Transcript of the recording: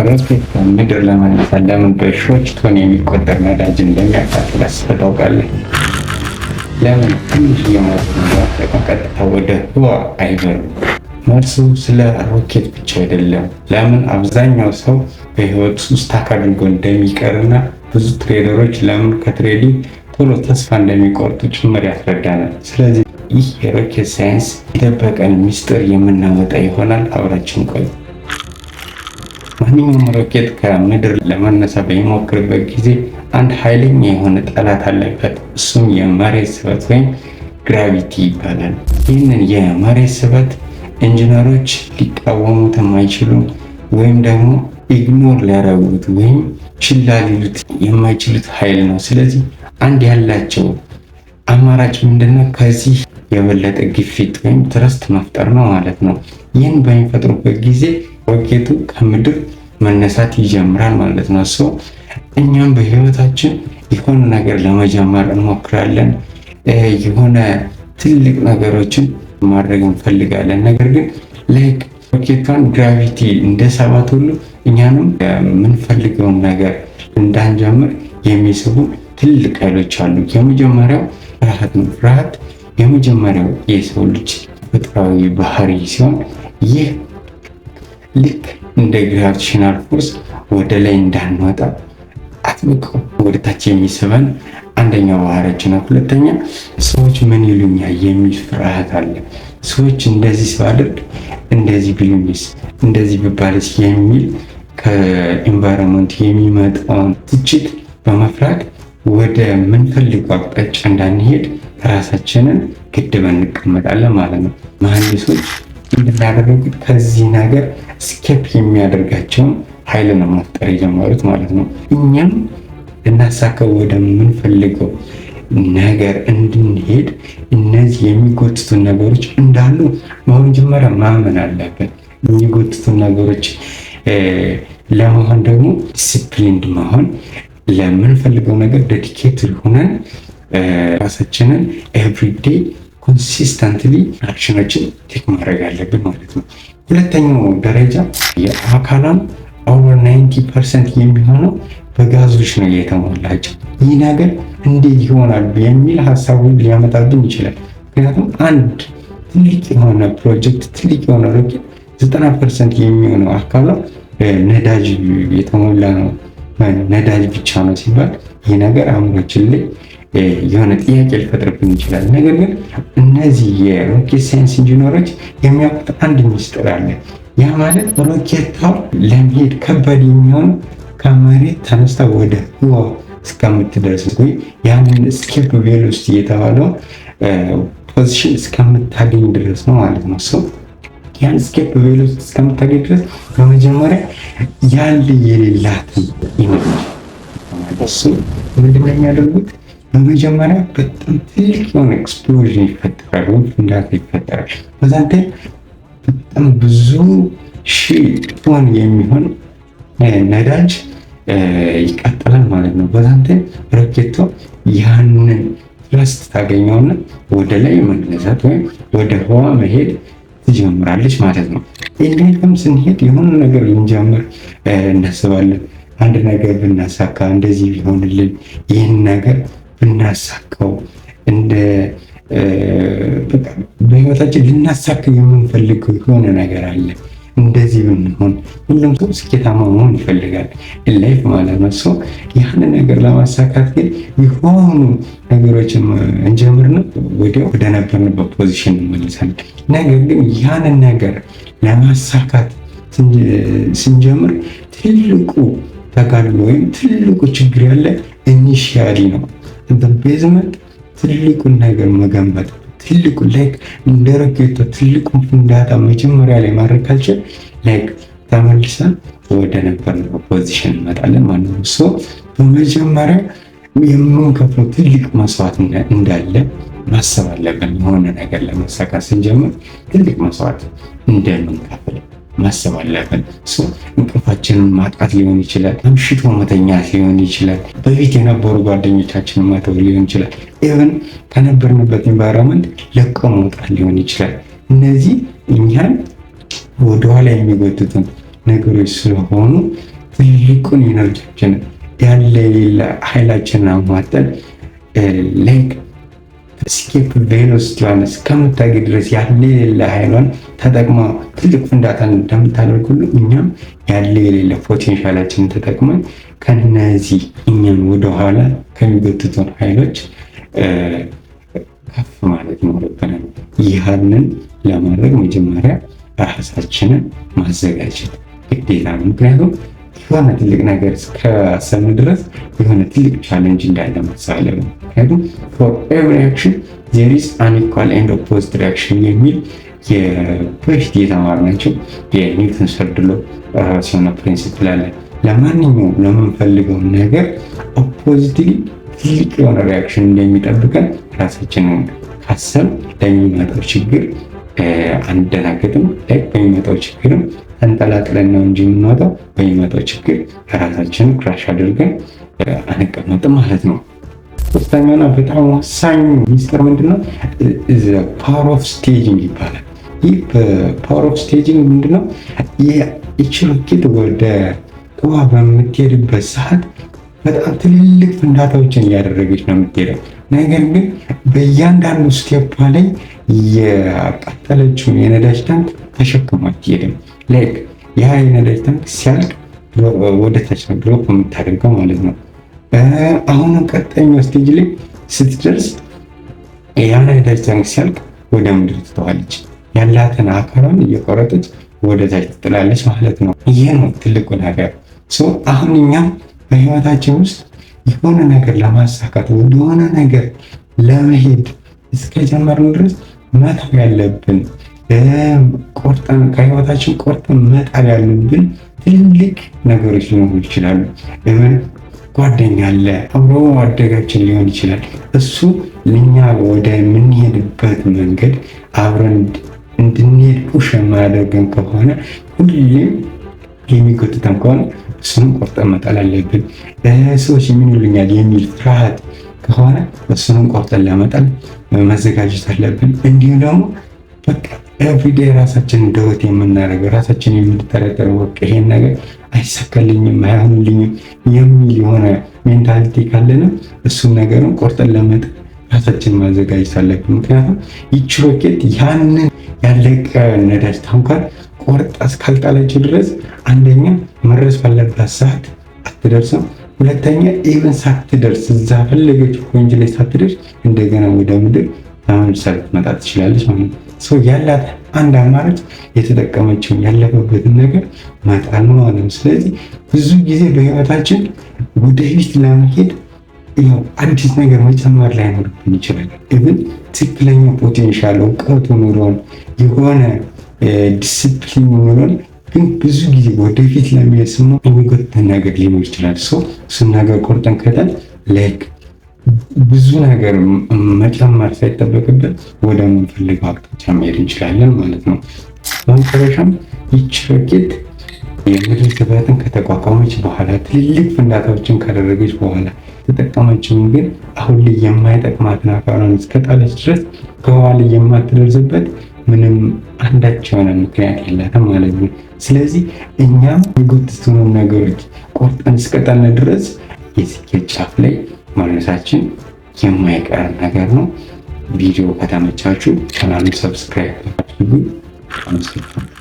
ሮኬት ከምድር ለመነሳት ለምን በሺዎች ቶን የሚቆጠር ነዳጅ እንደሚያቃጥል አስበህ ታውቃለህ? ለምን ትንሽ የሞተር ቀጥታ ወደ ህዋ አይበርም? መልሱ ስለ ሮኬት ብቻ አይደለም። ለምን አብዛኛው ሰው በህይወቱ stuck አድርጎ እንደሚቀርና ብዙ trader ኦች ለምን ከ trading ቶሎ ተስፋ እንደሚቆርጡ ጭምር ያስረዳናል። ስለዚህ ይህ የ rocket science የደበቀን ሚስጥር የምናወጣ ይሆናል። አብራችን ቆዩ። ማንኛውም ሮኬት ከምድር ለመነሳት በሚሞክርበት ጊዜ አንድ ኃይለኛ የሆነ ጠላት አለበት። እሱም የመሬት ስበት ወይም gravity ይባላል። ይህንን የመሬት ስበት ኢንጂነሮች ሊቃወሙት የማይችሉ ወይም ደግሞ ignore ሊያደርጉት ወይም ችላ ሊሉት የማይችሉት ኃይል ነው። ስለዚህ አንድ ያላቸው አማራጭ ምንድነው? ከዚህ የበለጠ ግፊት ወይም thrust መፍጠር ነው ማለት ነው። ይህን በሚፈጥሩበት ጊዜ ሮኬቱ ከምድር መነሳት ይጀምራል ማለት ነው። So እኛም በህይወታችን የሆነ ነገር ለመጀመር እንሞክራለን። የሆነ ትልቅ ነገሮችን ማድረግ እንፈልጋለን። ነገር ግን like ሮኬቷን gravity እንደ ሳባት ሁሉ እኛንም የምንፈልገውን ነገር እንዳንጀምር የሚስቡ ትልቅ ኃይሎች አሉ። የመጀመሪያው ፍርሃት ነው። ፍርሃት የመጀመሪያው የሰው ልጅ ተፈጥሯዊ ባህሪ ሲሆን ይህ ልክ እንደ gravitational force ወደ ላይ እንዳንወጣ አጥብቆ ወደ ታች የሚስበን አንደኛው ባህሪያችን ነው። ሁለተኛ ሰዎች ምን ይሉኛል የሚል ፍርሃት አለ። ሰዎች እንደዚህ ሳደርግ እንደዚህ ቢሉኝስ፣ እንደዚህ ብባልስ የሚል ከ environment የሚመጣውን ትችት በመፍራት ወደ ምንፈልገው አቅጣጫ እንዳንሄድ ራሳችንን ገድበን እንቀመጣለን ማለት ነው። መሐንዲሶች እንድናደረጉት ከዚህ ነገር escape የሚያደርጋቸውን ኃይል ነው መፍጠር የጀመሩት ማለት ነው። እኛም ልናሳካው ወደምንፈልገው ነገር እንድንሄድ እነዚህ የሚጎትቱን ነገሮች እንዳሉ በመጀመሪያ ማመን አለብን። የሚጎትቱን ነገሮች ለመሆን ደግሞ disciplined መሆን፣ ለምንፈልገው ነገር dedicated ሆነን ራሳችንን everyday consistently action ኦችን take ማድረግ አለብን ማለት ነው። ሁለተኛው ደረጃ የአካሏን over 90% የሚሆነው በጋዞች ነው የተሞላቸው። ይህ ነገር እንዴት ይሆናል የሚል ሀሳቡን ሊያመጣብን ይችላል። ምክንያቱም አንድ ትልቅ የሆነ ፕሮጀክት፣ ትልቅ የሆነ ሮኬት 90% የሚሆነው አካሏ ነዳጅ የተሞላ ነው፣ ነዳጅ ብቻ ነው ሲባል ይህ ነገር አእምሯችን ላይ የሆነ ጥያቄ ሊፈጥርብን ይችላል። ነገር ግን እነዚህ የ rocket science ኢንጂነሮች የሚያውቁት አንድ ሚስጥር አለ። ያ ማለት ሮኬቷ ለመሄድ ከባድ የሚሆነው ከመሬት ተነስታ ወደ ህዋ እስከምትደርስ ወይ ያንን escape velocity የተባለው position እስከምታገኝ ድረስ ነው ማለት ነው። So ያን escape velocity እስከምታገኝ ድረስ በመጀመሪያ ያለ የሌላትን energy እሱ ምንድነው የሚያደርጉት? በመጀመሪያ በጣም ትልቅ የሆነ explosion ይፈጠራል ወይም ፍንዳታ ይፈጠራል። በዛን time በጣም ብዙ ሺህ ቶን የሚሆን ነዳጅ ይቃጠላል ማለት ነው። በዛን time ሮኬቷ ያንን thrust ታገኘውና ወደ ላይ መነሳት ወይም ወደ ህዋ መሄድ ትጀምራለች ማለት ነው። In life ም ስንሄድ የሆነ ነገር ልንጀምር እናስባለን። አንድ ነገር ብናሳካ፣ እንደዚህ ቢሆንልን፣ ይህን ነገር ብናሳካው፣ እንደ በህይወታችን ልናሳካ የምንፈልገው የሆነ ነገር አለ። እንደዚህ ብንሆን፣ ሁሉም ሰው ስኬታማ መሆን ይፈልጋል life ማለት ነው። So ያንን ነገር ለማሳካት ግን የሆኑ ነገሮችን እንጀምርና ወዲያው ወደ ነበርንበት position እንመልሳለን። ነገር ግን ያንን ነገር ለማሳካት ስንጀምር ትልቁ ተጋድሎ ወይም ትልቁ ችግር ያለ initially ነው። Basement ትልቁን ነገር መገንባት፣ ትልቁ like እንደ ሮኬቷ ትልቁን ፍንዳታ መጀመሪያ ላይ ማድረግ ካልቻል like ተመልሰን ወደ ነበርንበት position እንመጣለን ማለት ነው። So በመጀመሪያ የምንከፍለው ትልቅ መስዋዕት እንዳለ ማሰብ አለብን። የሆነ ነገር ለማሳካት ስንጀምር ትልቅ መስዋዕት እንደምንከፍል ማሰብ አለብን። እንቅልፋችንን ማጣት ሊሆን ይችላል። አምሽቶ መተኛት ሊሆን ይችላል። በፊት የነበሩ ጓደኞቻችንን መተው ሊሆን ይችላል። Even ከነበርንበት environment ለቆ መውጣት ሊሆን ይችላል። እነዚህ እኛን ወደኋላ የሚጎትቱን ነገሮች ስለሆኑ ትልቁን energy ያችንን፣ ያለ የሌለ ኃይላችንን አሟጠን like escape velocity ዋን እስከምታገኝ ድረስ ያለ የሌለ ኃይሏን ተጠቅማ ትልቅ ፍንዳታ እንደምታደርግ ሁሉ እኛም ያለ የሌለ potential ኣችንን ተጠቅመን ከነዚህ እኛን ወደኋላ ከሚጎትቱን ኃይሎች ከፍ ማለት ይኖርብናል። ይህንን ለማድረግ መጀመሪያ ራሳችንን ማዘጋጀት ግዴታ ነው። ምክንያቱም የሆነ ትልቅ ነገር እስካሰብን ድረስ የሆነ ትልቅ challenge እንዳለ ማሰብ አለብን። ምክንያቱም for every action there is an equal and opposite reaction የሚል በፊት የተማርናቸው የ Newton third law ራሱ የሆነ principle አለ። ለማንኛውም ለምንፈልገው ነገር oppositely ትልቅ የሆነ reaction እንደሚጠብቀን ራሳችንን ካሰብን ለሚመጣው ችግር አንደናገጥም። Like በሚመጣው ችግርም ተንጠላጥለን ነው እንጂ የምንወጣው በሚመጣው ችግር ራሳችንን crash አድርገን አንቀመጥም ማለት ነው። ሶስተኛውና በጣም ወሳኝ ሚስጥር ምንድነው? Power of staging ይባላል። ይህ power of staging ምንድነው? ይቺ ሮኬት ወደ ህዋ በምትሄድበት ሰዓት በጣም ትልልቅ ፍንዳታዎችን እያደረገች ነው የምትሄደው። ነገር ግን በእያንዳንዱ step ላይ ያቃጠለችውን የነዳጅ ታንክ ተሸክማ አትሄድም። Like ያ የነዳጅ ታንክ ሲያልቅ ወደ ታች ነው drop የምታደርገው ማለት ነው። አሁንም ቀጣይኛው stage ላይ ስትደርስ ያ ነዳጅ ታንክ ሲያልቅ ወደ ምድር ትተዋለች። ያላትን አካሏን እየቆረጠች ወደ ታች ትጥላለች ማለት ነው። ይህ ነው ትልቁ ነገር። አሁን እኛም በህይወታችን ውስጥ የሆነ ነገር ለማሳካት፣ ወደሆነ ነገር ለመሄድ እስከጀመርን ድረስ መተው ያለብን፣ ቆርጠን ከህይወታችን ቆርጠን መጣል ያሉብን ትልልቅ ነገሮች ሊኖሩ ይችላሉ። even ጓደኛ አለ፣ አብሮ አደጋችን ሊሆን ይችላል። እሱ ለኛ ወደ የምንሄድበት መንገድ አብረን እንድንሄድ push የማያደርገን ከሆነ፣ ሁሌም የሚጎትተን ከሆነ እሱንም ቆርጠን መጣል አለብን። ሰዎች ምን ይሉኛል የሚል ፍርሃት ከሆነ እሱንም ቆርጠን ለመጣል መዘጋጀት አለብን። እንዲሁም ደግሞ በቃ everyday ራሳችንን doubt የምናደርገው፣ ራሳችን የምንጠረጠረው፣ በቃ ይሄን ነገር አይሳካልኝም፣ አይሆንልኝም የሚል የሆነ mentality ካለንም እሱን ነገርን ቆርጠን ለመጣል ራሳችን ማዘጋጀት አለብን። ምክንያቱም ይቺ ሮኬት ያንን ያለቀ ነዳጅ ታንኳን ቆርጣ እስካልጣለችው ድረስ አንደኛ መድረስ ባለባት ሰዓት አትደርስም። ሁለተኛ even ሳትደርስ፣ እዛ ፈለገችው point ላይ ሳትደርስ እንደገና ወደ ምድር ተመልሳ ልትመጣ ትችላለች ማለት ነው። So ያላት አንድ አማራጭ የተጠቀመችውን ያለፈበትን ነገር መጣል ነው ማለት ነው። ስለዚህ ብዙ ጊዜ በህይወታችን ወደፊት ለመሄድ ያው አዲስ ነገር መጨመር ላይኖርብን ይችላል። Even ትክክለኛ potential፣ እውቀቱ ኑሮን፣ የሆነ ዲስፕሊን ኑሮን ግን ብዙ ጊዜ ወደፊት ለመሄድ ስሞ የሚጎትተን ነገር ሊኖር ይችላል። So እሱን ነገር ቆርጠን ከጣልን like ብዙ ነገር መጨመር ሳይጠበቅብን ወደምንፈልገው አቅጣጫ መሄድ እንችላለን ማለት ነው። በመጨረሻም ይች ሮኬት የምድር ስበትን ከተቋቋመች በኋላ፣ ትልልቅ ፍንዳታዎችን ካደረገች በኋላ፣ ተጠቀመችውን ግን አሁን ላይ የማይጠቅማትን አካሏን እስከጣለች ድረስ ከህዋ ላይ የማትደርስበት ምንም አንዳች የሆነ ምክንያት የላትም ማለት ነው። ስለዚህ እኛም የጎተቱንን ነገሮች ቆርጠን እስከጣልን ድረስ የስኬት ጫፍ ላይ መድረሳችን የማይቀር ነገር ነው። ቪዲዮ ከተመቻችሁ ቻናሉን subscribe አድርጉ። አመሰግናለሁ።